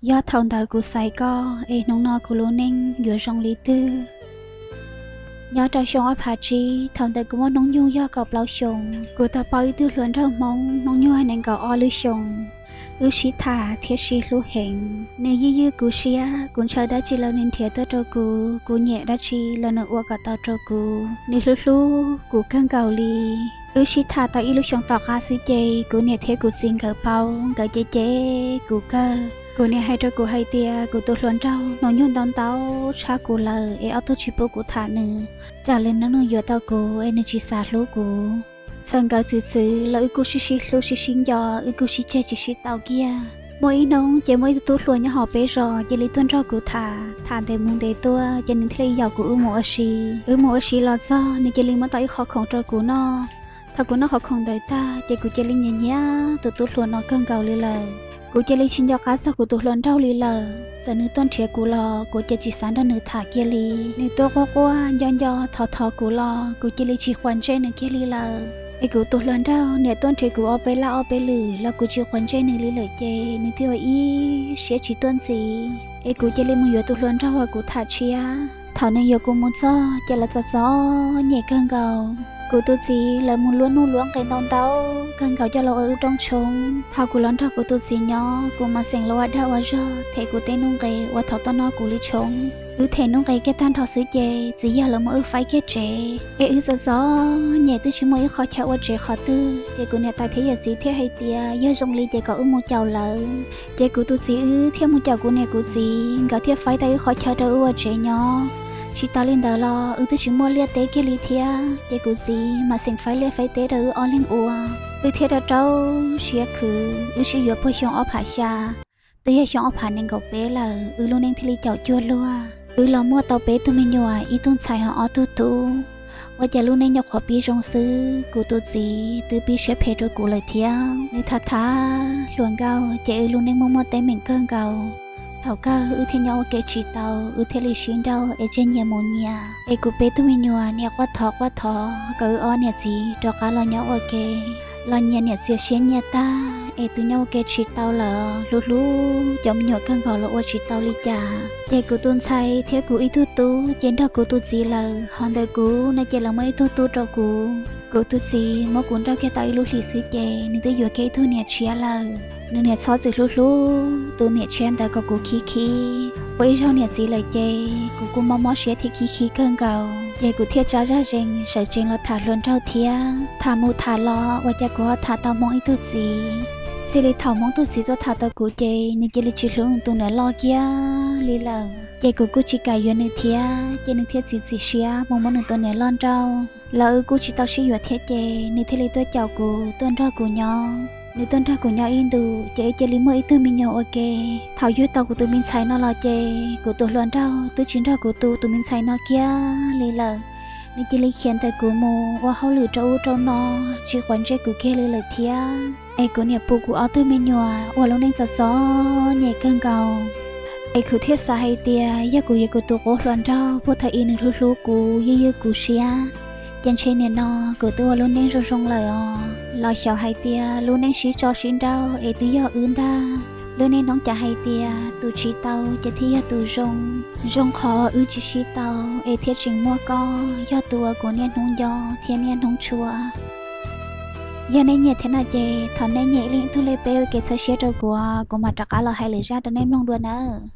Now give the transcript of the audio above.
Yog thaum ntawd kuv xaiv koj es hnub no kuv lub neej yuav zoo li twg? Nyob rau xyoo ob phav tsib, thaum ntawd kuv muaj hnub nyoog yog kaum plaub xyoos. Kuv tau paub ib tug hluas nraug Hmoob hnub nyoog nees nkaum ob lub xyoos. Wb sib tham thiab sib hlub heev. Nws ywj ywj kuv siab, kuv ntshaw dab tsi los nws nrhiav tuaj rau kuv, kuv nyiam dab tsi los nws ua kom tau rau kuv. Nws hlub hlub kuv kawg nkaus li. Wb sib tham tau ib lub xyoos tom qab xwb ces kuv niam thiab kuv txiv nkawd paub, nkawd cem cem kuv kawg. Kuv niam hais rau kuv hais tias kuv tus hluas nraug hnub nyoog ntau ntau tshaj kuv lawm es ob tug tsis pub kuv tham nws, tsam li hnub nws yuav tau kuv es nws tsis xav hlub kuv. Txawm nkawd txwv txwv los wb kuj sib sib hlub sib sib nco, wb kuj sib tseg tsis sib tau kiag. Muaj ib hnub ces muaj ib tug tub hluas nyob hauv peb zos cia li tuaj nrog kuv tham, tham ntev mus ntev tuaj ces nws thiaj li yaum kuv wb mus ua si. Wb mus ua si los txog nws cia li muab tau ib qho khoom rau kuv noj. Thaum kuv noj qhov khoom ntawd tag ces kuv cia li nyiam nyiam tus tub hluas no kawg nkaus li lawm. Kuv cia li tsis nco qab txog kuv tus hluas nraug li lawm. Txawm nws tuaj nrhiav kuv los kuv cia tsis xav nrog nws tham kiag li. Nws tuaj quaj quaj nco nco thov thov kuv los kuv cia li tsis quav ntsej nws kiag li lawm. Es kuv tus hluas nraug niam tuaj nrhiav kuv ob peb laj ob peb lwm los kuv tsis quav ntsej nws li lawm ces nws thiaj ua ib siab tsis tuaj ntxiv. Es kuv cia li mus yuav tus hluas nraug uas kuv tham tshiab. Thaum nws yuav kuv mus txog ces lawv txom txom nyem kawg nkaus. Kuv tus txiv lawv mus luab nuj luab nqis ntau ntau kawg nkaus coj los ua wb rooj tshoob. Thaum kuv los nrog kuv tus txiv nyob kuv mas xeem los ua dag ua zog them kuv tej nuj nqis uas thaum tuaj noj kuv li tshoob. Wb them nuj nqis kiag tag nrho xwb ces txiv yawg lawv muab wb faib kiag tsev. Es wb txom txom nyem twb tsis muaj ib qho chaw ua tsev qhov twg ces kuv niam tais thiab yawm txiv thiaj hais tias yog zoo li ces kom wb mus caum lawv. Ces kuv tus txiv wb thiaj mus caum kuv niam kuv txiv, nkawd thiaj faib tau ib qho chaw rau wb ua tsev nyob. Tsis tas li ntawd los wb twb tsis muaj liaj teb kiag li thiab ces kuv txiv mas xeem faib liaj faib teb rau wb ob leeg ua. Wb thiaj rau rau siab khwv, wb sib yuav puag xyoo ob phav xya, twb yog xyoo ob phav nees nkaum peb lawm wb lub neej thiaj li caum cuag luag. Wb los muaj tau peb tug me nyuam, ib tug ntxhais ho ob tug tub. Ua cas lub neej nyuam qhuav pib zoo xwb kuv tus txiv twb pib siab phem rau kuv lawm thiab. Nws tham tham hluas nkauj ces wb lub neej muaj muaj teeb meem kawg nkaus. Thaum kawg wb thiaj nyob ua ke tsis tau, wb thiaj li sib nrauj es tseg nyias mus nyias. Es kuv peb tug me nyuam niam quaj thov quaj thov kom wb ob niam txiv rov qab los nyob ua ke, los nyias niam txias siab nyias tag es twb nyob ua ke tsis tau lawm, hlub hlub cov me nyuam kawg nkaus los ua tsis tau li cas. Ces kuv tus ntxhais thiab kuv ib tug tub ces nrog kuv tus txiv lawm, ho ntawm kuv no ces lawv muaj ib tug tub rau kuv. Kuv tus txiv muab kuv nrauj kiag tau ib lub hlis xwb ces nws twb yuav kiag ib tug niam tshiab lawm. Nws niam txhob txwm hlub hlub tus niam tshiab ntawd kom kuv khib khib. Ua ib zaug niam txiv lawm ces kuv kuj mob mob siab thiab khib khib kawg nkaus. Ces kuv thiaj tsa zaj zees sawv tsees los tham hluas nraug thiab. Tham mus tham los ua cas kuv ho tham tau Hmoob ib tug txiv. Txij li thaum Hmoob tug txiv tuaj tham tau kuv ces nws cia li tsis hlub nws tus niam loj kiag li lawm. Ces kuv kuj tsis kam yuav nws thiab, ces nws thiaj txiav txim siab mus muab nws tus niam loj nrauj. Los wb kuj tsis tau sib yuav thiab ces nws thiaj li tuaj caum kuv tuaj nrog kuv nyob. Nws tuaj nrog kuv nyob ib ntus ces wb cia li muaj ib tug me nyuam ua ke. Thaum yug tau kuv tus me ntxhais no los ces kuv tus hluas nraug twb tsis nrog kuv tu tus me ntxhais no kiag li lawm. Nws cia li khiav ntawm kuv mus ua hauj lwm rau ub rau no, tsis quav ntsej kuv kiag li lawm thiab. Es kuv niam pub kuv ob tug me nyuam ua lub neej txom txom nyem kawg nkaus. Es kuv thiaj xav hais tias yog kuv yuav kuv tus qub hluas nraug puag thaum ub nws hlub hlub kuv ywj ywj kuv siab, ces ntshe nim no kuv twb ua lub neej zoo zoo lawm os. Los xyov hais tias lub neej sib tso sib nrauj es twb yog wb ntag. Lub neej hnoob cas hais tias tus tsis tau ces thiaj yog tus zoo. Zoo qhov wb tsis sib tau es thiaj tseem muaj koj, yog tus uas kuv niaj hnub nco thiab niaj hnub tshua. Yog nej nyiam thiab no ces thov nej nias ib leeg ib tug like peb ua kev txhawb siab rau kuv, kuv mam rov qab los hais lwm zaj rau nej mloog dua nawb.